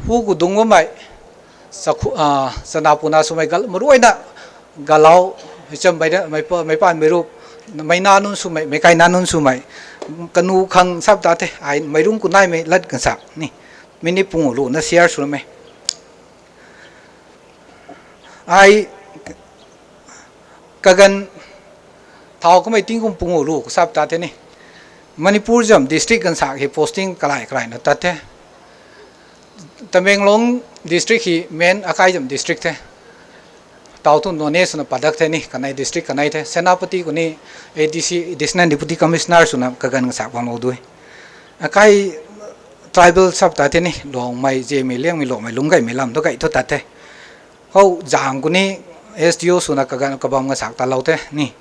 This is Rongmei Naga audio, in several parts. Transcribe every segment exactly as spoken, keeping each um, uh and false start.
Hu khou dungc bammei, chana puna swmei gal, maruina galau, meic, meic paan meic rup, meic na nunc swmei, meic kai na nunc swmei, kanu khang sap ta the, ai meic rungc khou naimei lat kan sa ni, mini pung lu na share swmei. Ai kaganv thau kamei tingkum pung lu sap ta the ni. Manipur zam district ganv sa hei posting kalai kalaina tat the. Tamenglong district hei main akai zam district the. Tau thu Noney swna padak the ni, kanei district kanei the. Senapati khou ni A D C, Additional Deputy Commissioner swna kaganv sa bam lou dui. Akai tribal sap ta the ni, Longmei, Zemei, Liangmei, Longmei, Lungc Gaymei lam tu gay thu tat the. Khou zang khou ni S D O swna kaganv kabam gansak talou the ni.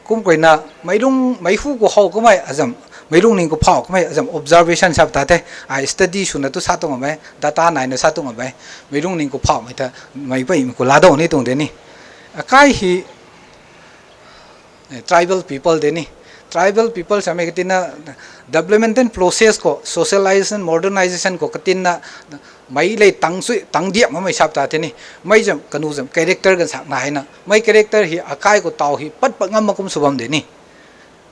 Kum kuayna meic rungc, meic hu khou how kamei azam, meic rungc ning khou phau kamei azam observation sap ta the. Ai study swna tu sa tuang amei, data naina sa tuang amei. Meic rungc ning khou phaumei ta, meic paymei khou laa dou ni tuang de ni. Akai hei tribal people de ni. Tribal people samei katinna development process khou, socialization, modernization khou katinna meic le tang sui tang diak makmei sap ta the ni. Mei zam kanu zam character gansak naina, mei character hei akai khou tau hei pat pat ngam mak kum sw bam de ni.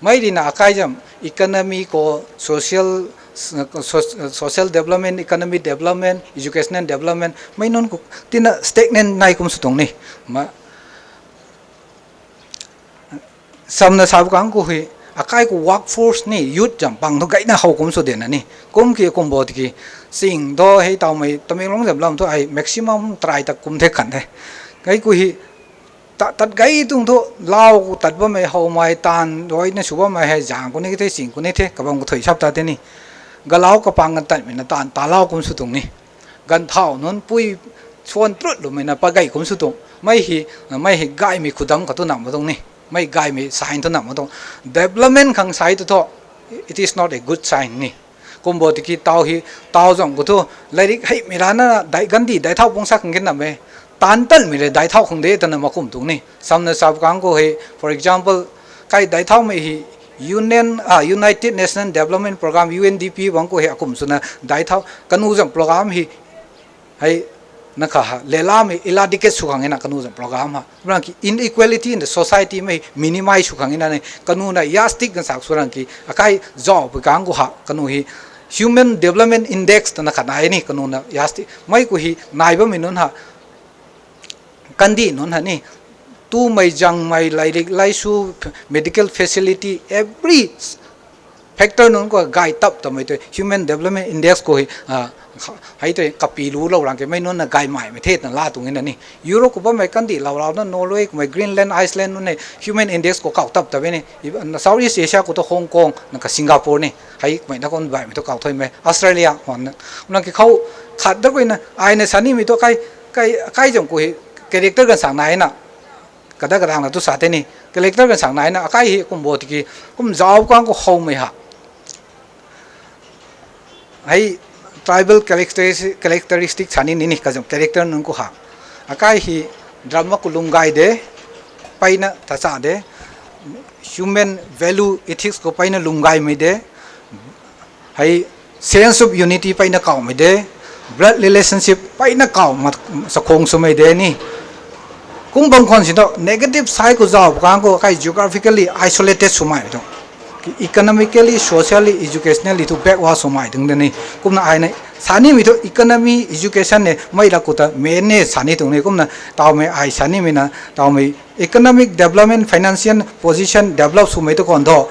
Mei rina akai zam economy khou, social, social development, economic development, educational development mei nunc khou tina stagnant nai kum sw tuang ni. Samna sa kang khou hei, akai khou workforce ni, youth zam pang thu gayna how kum sw dena ni. Kum ki kum bo tiki, sing tho hei tawmei Tamenglong zam lam thu ai maximum try ta kum the khan the. Kai khou hei, tat gay tuang thu, lau khou tat bammei howmei taanv ruina sw bammei hei zang khou ni the, sing khou ni the, kabam khou thuy sap ta the ni. Galau kapang kan tatmei na taanv talau kum sw tuang ni. Ganv thau nunc pui suan trut lumei na pat gay kum sw tuang. Mei hei, mei hei gaymei khudam kha tu nam mak tuang ni. Mei gaymei sign tu nam mak tuang. Development khang sai tu thu, it is not a good sign ni. Kum bo tiki tau hei, tau zam khou thu, lairik heimei rana, dai gandi dai thau pung sak khang kin nam e. Taanv tanmei le dai thau khang de twna mak kum tuang ni. Samna sa kang khou hei, for example, kai dai thaumei hei, Union, ah, United National Development Programme, U N D P bang khou hei akum swna dai thau, kanu zam program hei, hei, na kha ha, lelamei eradicate sw khang e na kanu zam program ha. Rang ki inequality in the society mei minimize sw khang e na ni, kanu na yardstick gansak sw rang ki, akai zauc pui kang khou ha, kanu hei, Human Development Index twna khat nai ni, kanu na yardstick. Mei khou hei, nai bammei nunc ha, kandih nunc ha ni, tumei zangmei, lairik laisu, medical facility, every factor nunc khou gay tap tamei tu Human Development Index khou hei, hei tu kapi lu lou rang ke mei nunc na gaymaimei the twna la tuang e na ni. Europe khou bammei kandih lau rau na Norway kummei Greenland, Iceland nunc hei Human Index khou kau tap ta e ni. South East Asia khou tu Hong Kong na kha Singapore ni. Hei kummei na kum baihmei tu kau thuimei Australia hon na. Nang ki khou khat da kuina aina sa nimei tu kai, kai, kai zam khou hei character gansak nai na. Kada kadang na tu sa the ni, character gansak nai na, akai hei kum bo tiki, kum zauc kang khou howmei ha. Hei tribal characteris-, characteristic sa ni ni ni, kazam character nunc khou ha. Akai hei drama khou lwm gay de, peyna ta cha de, human value ethics khou peyna lwm gaymei de, hei sense of unity peyna kawmei de, blood relationship peyna kaw ma, chakhwang swmei de ni. Kum bam khwan si tu negative side khou zauc kang khou kai geographically isolated swmei tu, economically, socially, educationally tu backward swmei tuang de ni. Kumna aina sa nimei thu economy, education ne mei la khou ta main ne sa ni tuang ni. Kumna tawmei ai sa nimei na tawmei economic development, financial position develop swmei tu khwan thu,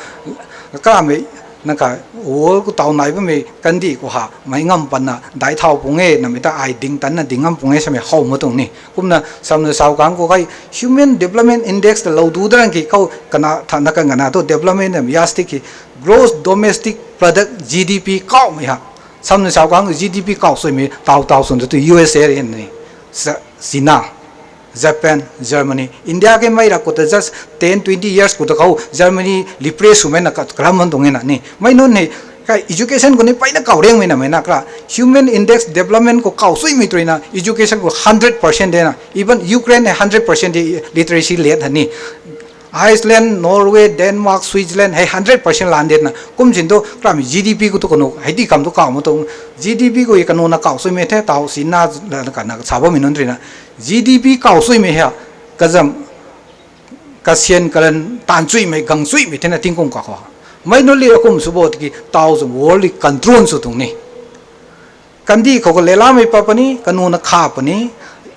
kamei na kha world khou taw nai bammei kandih khou ha mei ngam patna dai thau pung e namei ta ai ding tanna ding ngam pung e samei how mak tuang ni. Kumna samna sa kang khou kai Human Development Index ta lou du da rang ki khou kana tha na kan gana tu development nam yardstick ki gross domestic product, G D P kawmei ha. Samna sa kang G D P kaw suimei taw taw swn tu U S A ni, China, Japan, Germany, India ke mei ra khou ta just ten, twenty years khou ta khou Germany lipre swmei na ka, karam man tuang e na ni. Mei nunc hei kai education khou ni peyna kaw riangmei namei na kra Human Index development khou kaw suimei tu rui na education khou hundred percent de na. Even Ukraine hei hundred percent de literacy rate ha ni. Iceland, Norway, Denmark, Switzerland hei hundred percent lan de twna kum sin tu kram GDP khou tu kanu hei di kam tu kaw ma tu, GDP khou e kanu na kaw suimei the, tau si na la kana sa bammei nunc rui na GDP kaw suimei ha, kazam kasian kalan taanv chuimei gang chuimei thena tingkum ka khou. Mei nunc li akum sw bo tiki tau zam world li control sw tuang ni. Kandih khou ka lelamei pa puni, kanu na kha puni,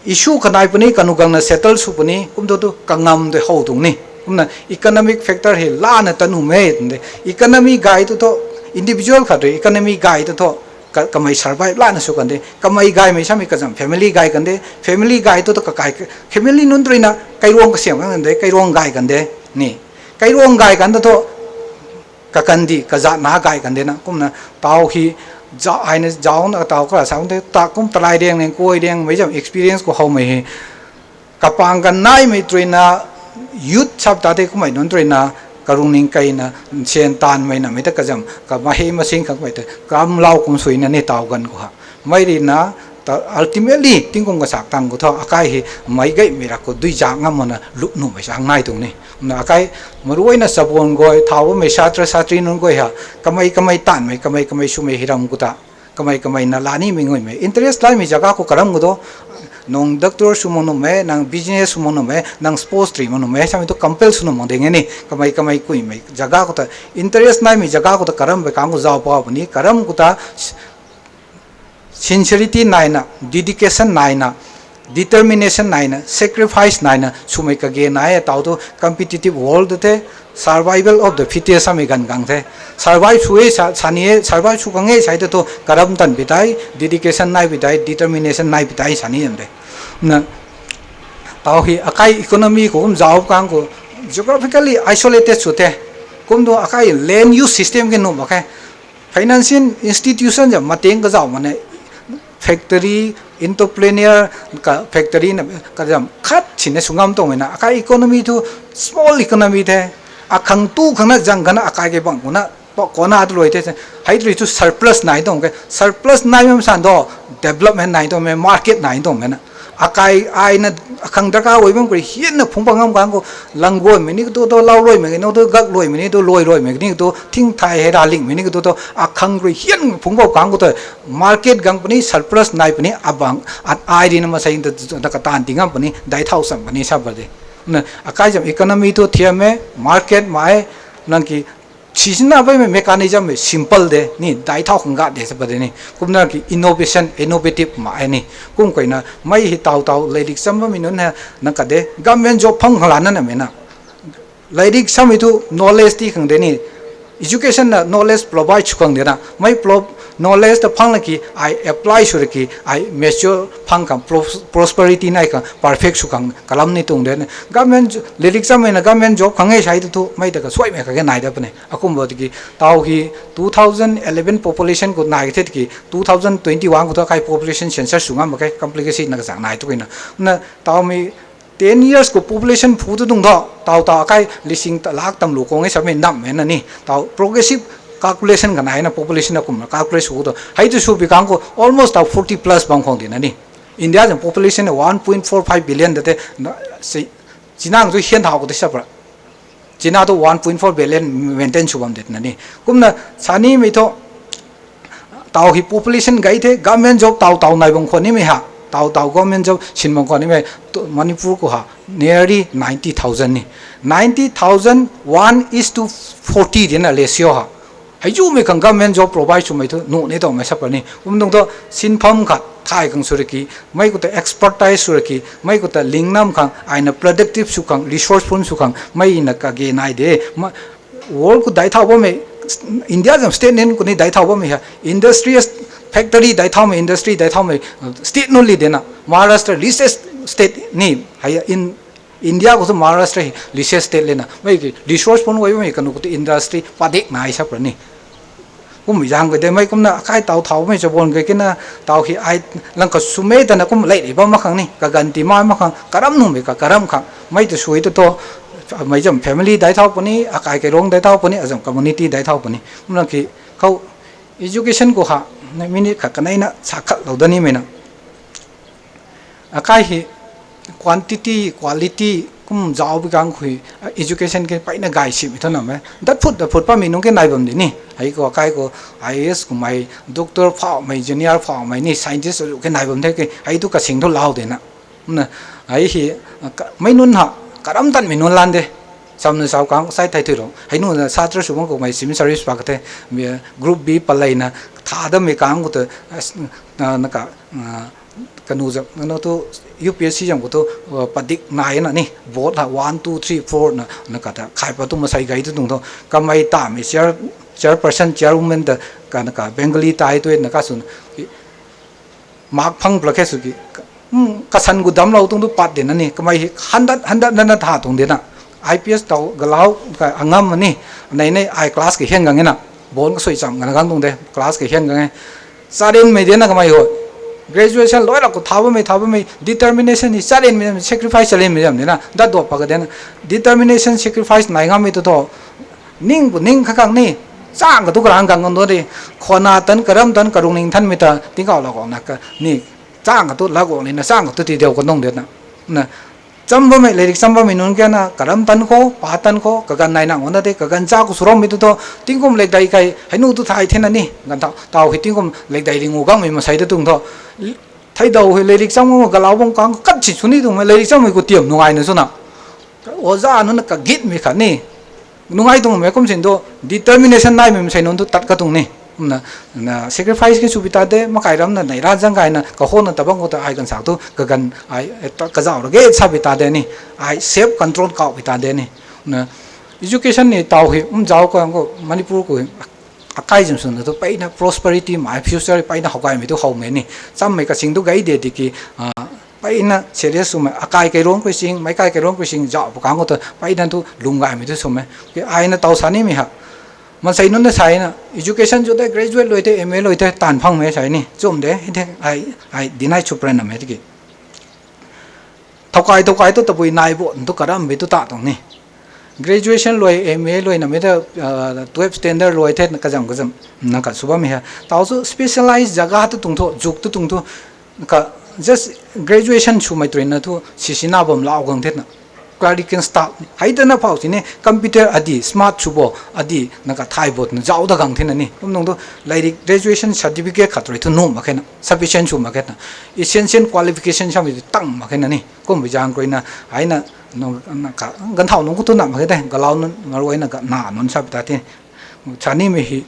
issue kanai puni, kanu gang na settle sw puni, kum tu tu kangam de how tuang ni. Kumna economic factor hei lana ta nuhmei tun de. Economy gay tu thu, individual khat rui economy gay tu thu, ka-, kamei survive lana sw kan de. Kamei gaymei samei kazam family gay kan de. Family gay tu thu kakai, family nunc rui na kairuang kasiam kan de, kairuang gay kan de. Ni. Kairuang gay kan tu thu, kakandih, kazat na gay kan de na. Kumna tau hei, za-, aina zauc na tau kara sa de, ta kum talai riang ning kuay riang, mei zam experience khou howmei hei. Kapang kan naimei tui na youth sap ta tei kummei nunc tui na, karung ning kei na, nsian taanvmei na mei ta kazam, kamahe masing khang mei ta, kamlau kum sui na ni tau ganv khou ha. Mei rui na, ta ultimately, tingkum kasak tang khou thu, akai hei meic gaymei rak khou dui zak ngam mana lup nuhmei sang nai tuang ni. Na akai, maruina sabon guay, thau bammei satra satri nunc guay ha, kamei, kamei taanvmei, kamei, kamei swmei hei ram khou ta. Kamei, kamei na la nimei nguimei. Interest laimei jaga khou karam khou tu, nang doctor sw mak nuhmei, nang business sw mak nuhmei, nang sports try mak nuhmei, samei tu compel sw nuh mak ding e ni. Kamei, kamei kuimei jaga khou ta, interest naimei jaga khou ta karam bei kang khou zauc pa puni, karam khou ta, sincerity naina, dedication naina, determination naina, sacrifice naina, swmei kage nai e, tau tu competitive world the, survival of the fittest samei ganv gang the. Survive sw e sa, sa ni e, survive sw khang e sai tu thu, karam tan pi tai, dedication nai pi tai, determination nai pi tai sa ni zam de. Na, tau hei akai economy khou kum zauc kang khou, geographically isolated sw the. Kum tu akai land use system ki nuh mak khe. Financial institution zam mateng kazauh mane, factory, entrepreneur, ka factory na, kazam khat sina sw ngam tuangmei na, akai economy thu small economy the, akhang tu khang na zang khana akai ke bang kuna, pa kona tu luai the, hei tu thu surplus nai tuang ke, surplus nai mam san do, development nai tuang me, market nai tuang me na. Akai aina akhang darkar ui bam kuri hianna phungc pa ngam kang khou, langguaymei ni tu tu, lau luaimei ni tu, gak luaimei ni tu, luai luaimei ni tu, thing thai hei ralingmei ni tu tu, akhang rui hian phungc pa kang khou tu, market gang puni, surplus nai puni, abang, at ai rina masei tu, tu, tu kataanv ti ngam puni, dai thau cham puni sa pa de. Na, akai zam economy tu thiam e, market mai, nang ki, sisina baimei mechanism e simple de ni, dai thau khang gat de sa pa de ni. Kumna ki innovation, innovative ma e ni. Kum kaina, mei hei tau tau, leirik cham bammei nunc ha, nang ka de, government job phang khang lana na mei na. Leirik samei thu knowledge ti khang de ni. Education na knowledge provide sw khang de na. Mei pro-, knowledge ta phang la ki, ai apply sw ra ki, ai mature phang khang, pros-, prosperity nai khang, perfect sw khang, kalam ni tuang de ni. Government, leirik chammei na government job khang e sai tu thu, mei ta ka suaimei kage nai da puni. Akum bo tiki, tau hei two thousand eleven population khou nai the tiki, two thousand twenty-one khou thu akai population census sw ngam mak khe, complication na kazang nai tu kina. Na, tau mei ten years khou population phu tu dung tho, tau tau akai lising ta lak tam lu kong e samei nam mei na ni. Tau progressive calculation ka nai na population na kumna calculate sw tu. Hei tu sw pi kang khou almost tau forty plus bang khang di na ni. India zam population one point four five billion da the, na, si, China tu hian thau khou de sa pra. China tu one point four billion maintain sw bam de na ni. Kumna sa nimei thu, tau hei population gay the, government job tau tau nai bam khwan nimei ha. Tau tau government job sin bam khwan nimei, tu Manipur khou ha, nearly ninety thousand ni. Ninety thousand, one is to forty di na ratio ha. Hei zumei khang government job provide swmei thu nuh ni tuangmei sa pa ni. Kum tuang thu sinpham khat thay khang sw ra ki, mei khou ta expertise sw ra ki, mei khou ta lingnam khang, aina productive sw khang, resourceful sw khang, mei na kage nai de. Ma-, world khou dai thau bammei, India zam state nunc khou ni dai thau bammei ha, industries, factory dai thaumei, industry dai thaumei, uh, state nunc li de na, Maharashtra richest state ni, hei in India khou thu Maharashtra hei richest state le na, mei ki resource pun guay bammei kanu khou tu industry padik nai sa pra ni. Kum zang kei de mei kumna akai tau thaumei chabon kei kina tau hei ai lang ka swmei ta na kum lei rei bam mak khang ni, kaganv ti mai mak khang, karam nuhmei ka karam khang, mei ta sui tu thu, mei zam family dai thau puni, akai kei rong dai thau puni, azam community dai thau puni. Kumna ki khou education khou ha, na minute khat kanei na sa khat lou da nimei na. Akai hei quantity, quality, Kum zauc bi kang khui, education ke peyna gay simei thu nam e. Dat phut, dat phut pamei nunc ke nai bam di ni. Hei khou, kai khou, I A S kummei, doctor phaumei, engineer phaumei ni, scientist azu ke nai bam the ke, hei tu kasing thu lau de na. Na, hei hi, mei nunc ha, karam tanmei nunc lan de. Samna sau kang sai thei thui lo. Hei nunc na satra sw bang kummei civil service pa ka the, group B palei na, tha damei kang khou ta, na ka, kanu zam, nanu tu U P S C zam khou tu, padik nai na ni, board ha one, two, three, four na, na ka ta, khai pa tu masei gay tu tuang thu, kamei tamei chair, chairperson, chairwoman ta, ka na ka Bengali tai tu na ka swn, mark phang pla khe sw ki, kasan gu damlou tuang tu pat de na ni, kamei hi handat, handat na na tha tuang de na. I P S tau galau ka angam ni, nei nei ai class ka hian gang e na, board ka sui cham gana gang tuang de, class ka hian gang e. Charinmei de na kamei ho. Graduation loi lak khou tha bammei, tha bammei, determination ni charinmei, sacrifice charinmei zam de na, dat dot pa ka de na. Determination, sacrifice nai ngammei tu tho. Ning pu ning kha khang ni, chang ka tu karang gang kan tu di. Khwana tan, karam tan, karung ning thanmei ta, tingkauh la kau na ka ni, chang ka tu la kau ni na, chang ka tu ti diau ka nung de na. Na, cham bammei, leirik cham bammei nunc ke na, karam tan khou, pa tan khou, kaganv nai nang na de, kaganv cha khou sw rammei tu tho, tingkum lekdai kai, hei nu tu thay the na ni, ganv tau, tau hei tingkum lekdai ring u gangmei masei ta tuang tho. Theidau hei leirik cham galau bam kang kat si sw ni tuangmei, leirik chammei khou tiam nungai na sw na. Oja nunc na kagitmei khat ni. Nungai tuangmei kum sin tu determination naimei masei nunc tu tat ka tuang ni. Kumna, na sacrifice ke sw pi ta de, makai ram na nei ra zang kai na, kahona tabang khou ta ai kan sak tu, kaganv ai, kazauh ra ge sa pi ta de ni. Ai self control kau pi ta de ni. Na, education ni tau hei, um zauc ka khou, Manipur khou, akai zam swn na tu, peyna prosperity mai, future peyna how gaymei tu howmei ni. Chammei kasing tu gay de tiki, peyna serious swmei, akai kairuang khui sing, meic kai kairuang khui sing, zauh pu kang khou tu, peyna tu lung gaymei tu swmei. Ke aina tau sa nimei ha. Mansei nunc na sa na, education zu tei, graduate lui tei, M A lui tei, taanv phangmei sa ni. Chum de, hei the, ai, ai, dinai chupran namei tiki. Thowkai, thowkai tu tabui nai bo, tu karam bi tu ta tuang ni. Graduation lui, M A lui namei ta, twelve standard lui the, kazam, kazam, na ka sw bammei ha. Tau chu specialized jaga tu tuang thu, zuk tu tuang thu, ka just graduation swmei tui na thu, sisina bam lau gang the na. Clerical staff, hei ta na phau si ni, computer adi, smart sw bo, adi, na ka thay bo, na zauc da gang the na ni. Kum nung tu, leirik graduation certificate khat rui thu nuh mak khe na, sufficient sw mak khe na. Essential qualification samei tang mak khe na ni. Kum bi zang kruina, hei na, ganthau nunc khou tu na mak khe de, galau nunc, maruai na, na nunc sa pi ta the. Sa nimei hei,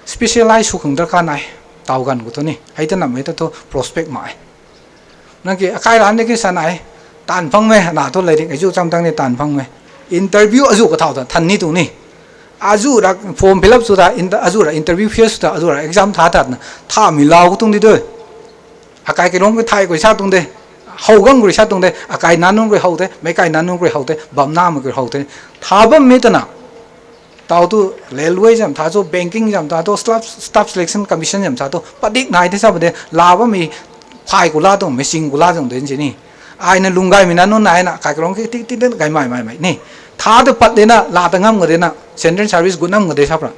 specialize sw khang darkar nai, tau ganv khou tu ni, hei ta namei ta thu prospect mai. Nang ki akai ran de ki sa nai, taanv phangmei, na thu leirik azu cham tang ni taanv phangmei. Interview azu kathau ta than ni tuang ni. Azu ra form fill up sw ta, azu ra interview face sw ta, azu ra exam tha tat na, thamei lau khou tuang di tu. Akai kairuang khui thay khui sa tuang de, how gang khui sa tuang de, akai nan nunc khui how the, meic kai nan nunc khui how the, bam namei khui how the, tha bammei ta na. Tau tu railway zam tha tu, banking zam tha tu, staff, staff selection commission zam tha tu, padik nai the sa pa de, la bammei phay khou la tuang, machine khou la tuang de si ni. Aina lung gaymei nan nunc nai na, kai kairuang ki tik tik tik gaymei mei mei ni. Tha tu pat de na, la ta ngam ga de na, central service gut nam ga de sa pra.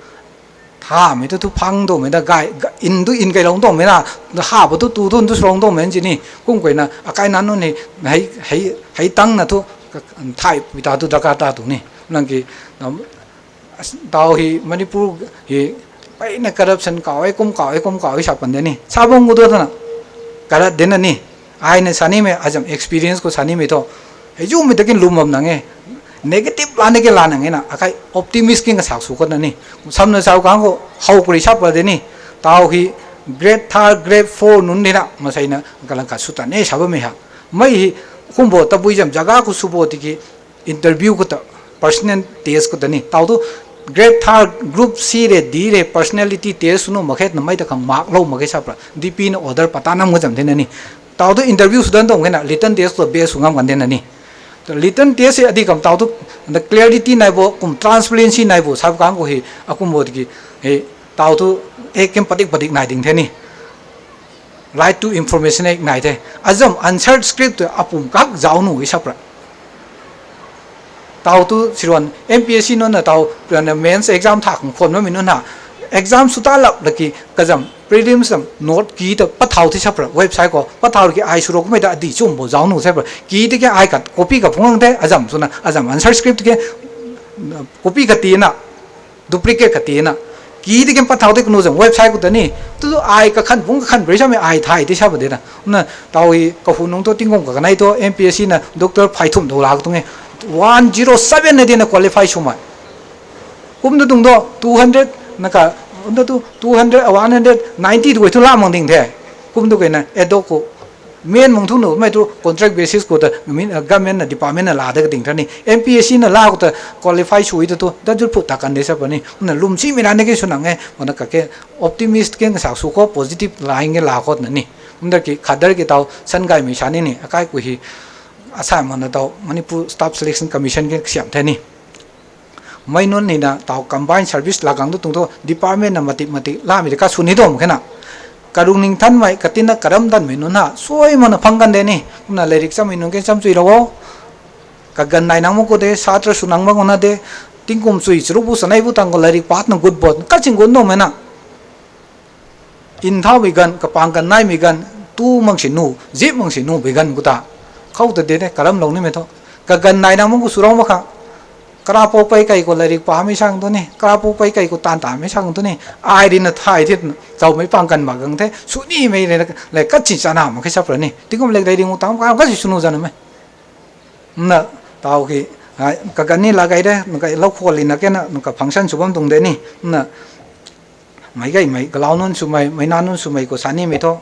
Thamei tu thu phang tuangmei ta gay, in tu in kailou tuangmei na, ha pa tu tu thu tu srong tuangmei si ni. Kum khuina, akai nan nunc ni, hei tang na thu, thay pi ta tu darkar ta tuang ni. Nang ki, tau hei Manipur hei, peyna corruption kau e, kum kau e, kum kau e sa pan de ni. Sa bam khou tu ta na, karat de na ni. Aina sa nimei, azam experience khou sa nimei thu. Hei zumei ta kin lwm bam nang e. Negative la ni ke la nang e na, akai optimist kin kasak sw khou na ni. Samna sau kang khou, how kuri sa pa de ni. Tau hei grade three, grade four nunc di na, maseina kalang ka sw ta ni sa bammei ha. Mei hei, kum bo, tabui zam jaga khou sw bo tiki, interview khou ta, personal test khou ta ni. Tau tu, grade three, group C re, D re, personality test sw nuh mak khe na mei ta khang mark lou mak khe sa pra. D P na order pata nam ka zam the na ni. Tau tu interview sw dan tuang khe na, written test khou base sw ngam kan de na ni. Written test hei adi kam tau tu, clarity nai bo, kum transparency nai bo, sa kang khou hei, akum bo tiki, tau tu, e kem padik padik nai ding the ni. Right to information e nai the. Azam answer script tu apum kak zauc nuh e sa pra. Tau tu siruan M P S C nunc na tau, mains exam tha khang khwan bammei nunc na. Exam sw ta lap laki kazam prelims tam note ki ta pathau the sa pra website khou pathau ki ai swrou kummei ta adi chum bo zauc nu sa pra ki tiki ai kat copy ka phungc the azam swna azam answer script ke copy kati na duplicate kati na ki tiki pathau the kanu zam website khou ta ni tu ai kakhan phungc kakhan bri samei ai thay the sa pa de na. Kumna taw hi kahu nungc thu tingkum ka kanei thu M P S C na doctor phai thumh dou la ka tuang e one zero seven na dina qualify swmei. Kum tu tuang do two hundred na ka, kum tu two hundred, one hundred ninety tu gay thu la mang ding the. Kum tu gayna edo khou main mang thu numei thu contract basis khou ta government na department na la da ka ding tha ni M P S C na la khou ta qualify sw ta thu dat jut phut ta kan de sa pa ni kumna lwm simei na ni ke sw nang e mana kake optimist ke kasak sw khou positive line ke la khou na ni. Kumna ki khadar ki taw san gaymei sa ni ni akai khou hi asa mana taw Manipur Staff Selection Commission ke kasiam the ni. Mei nunc nina taw combined service la gang tu tuang thu department na matik matik lamei de ka sw ni dom khe na. Karung ning thanmei katina karam danmei nunc ha suai mana phang kan de ni kumna lairik chammei nunc ke cham chuilou o. Kaganv nai nang mak khou de satra sw nang mak khou na de tingkum chui charuk bu chanei bu tang khou lairik patna gut bot kaching gut ndomei na. Nthaumei ganv kapang ganv naimei ganv tu mak si nu zip mak si nu bei ganv khou ta khou ta de de karamlou nimei thu kaganv nai nang mak khou swrou mak kha. Karapou pei kei khou lairik pamei sang tu ni karapou pei kei khou taanv tamei sang tu ni ai rina thay the. Chawmei pang ganv mak gang the sw nimei le le kachi chana mak khe sap ra ni tingkum le dai ring u tang ka kasi sw nu zanamei. Kumna taw ki kaganv ni la gay de nung kai lou khou lina kena nung ka function sw bam tuang de ni. Kumna meic gaymei galau nunc swmei meic na nunc swmei khou sa nimei thu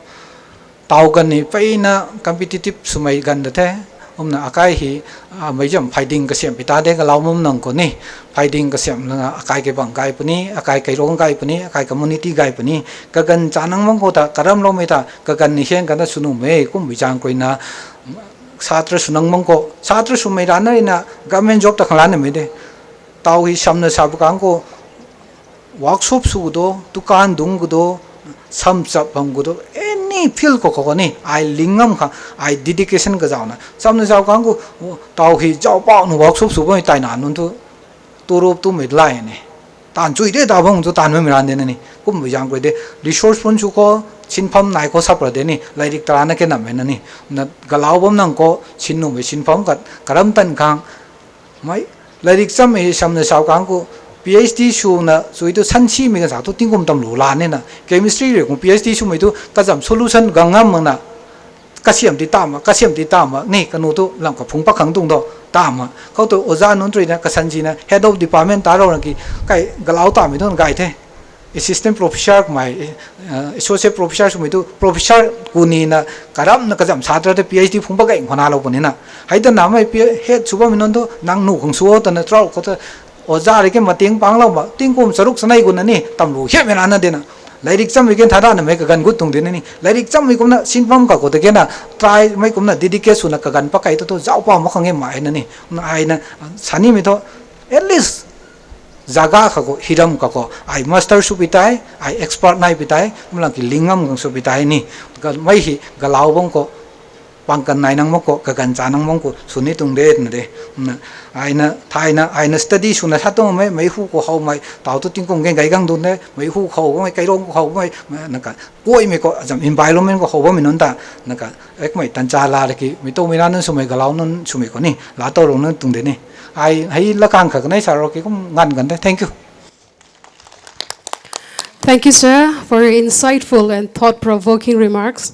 taw ganv ni peyna competitive swmei ganv da the. Kumna akai hi meic zam phaiding kasiamh pi ta de galau mum nang khou ni phaiding kasiamh lana akai kei bang gay puni akai kei rong gay puni akai community gay puni kaganv cha nang mang khou ta karamloumei ta kaganv ni hian kan ta sw numei kum bi zang kuina satra sw nang mang khou satra swmei rana rina government job ta khang lanmei de. Taw hi samna sa bu kang khou workshop sw khou do dukan dungc khou do samchap bam khou do any field khou khou ni ai ling ngam kha ai dedication kazauhna samna zau kang khou taw hi zaupauhna workshop sw bammei taina nunc thu turup tumei lai ni taanv chui de ta bam tu taanv bammei ran de na ni kum bu zang koi de resource phun sw khou sinpham nai khou sap ra de ni lairik tarana ke nammei na ni na galau bam nang khou sin numei sinpham kat karam tan khang mei lairik chammei hi samna sau kang khou P H D swna chui tu sansimei kan sa thu tingkum tam lu la nina chemistry rui khou P H D swmei tu kazam solution gang ngam makna kasiam ti ta mak kasiam ti ta mak ni kanu tu lam kaphungc pak khang tuang do ta mak khou tu oja nunc ruina kasan sina head of department ta rou na ki kai galau tamei tu gay the. Assistant professor kumei associate professor swmei tu professor kunina karamna kazam satra te P H D phungc pak gay khou nalou punina hei ta namei head sw bammei nunc tu nang nu khang sw o twna trou khou ta oja rui ke mating pangclou ma tingkum charuk chanei guna ni tamlu hiammei rana dena lairik chammei ke tha danamei kaganv gut tuang dena ni lairik chammei kumna sinpham kakhou ta kena try mei kumna dedicate swna kaganv pak kei tu tu zaupau mak khang e mai na ni kumna aina sanimei thu at least zaga kha khou hiram kha khou ai master sw pi tei ai expert nai pi tei kumlang ki ling ngam gang sw pi tei ni mei hi galau bam khou pang kan nai nang mak khou kaganv cha nang mak khou sw ni tuang de twna de. Aina thayna aina study swna sa tuangmei mei hu khou howmei taw tu tingkum ge gay gang dun de mei hu khou bammei kairong khou howmei na ka kuaimei khou azam environment khou how bammei nunc ta na ka ekmei tancha la ra ki mei towmei na nunc swmei galau nunc swmei khou ni laa tow rou nunc tuang de ni ai hei lakang kha kanei sa rou ki kum nganv kan de. Thank you. Thank you, sir, for your insightful and thought-provoking remarks.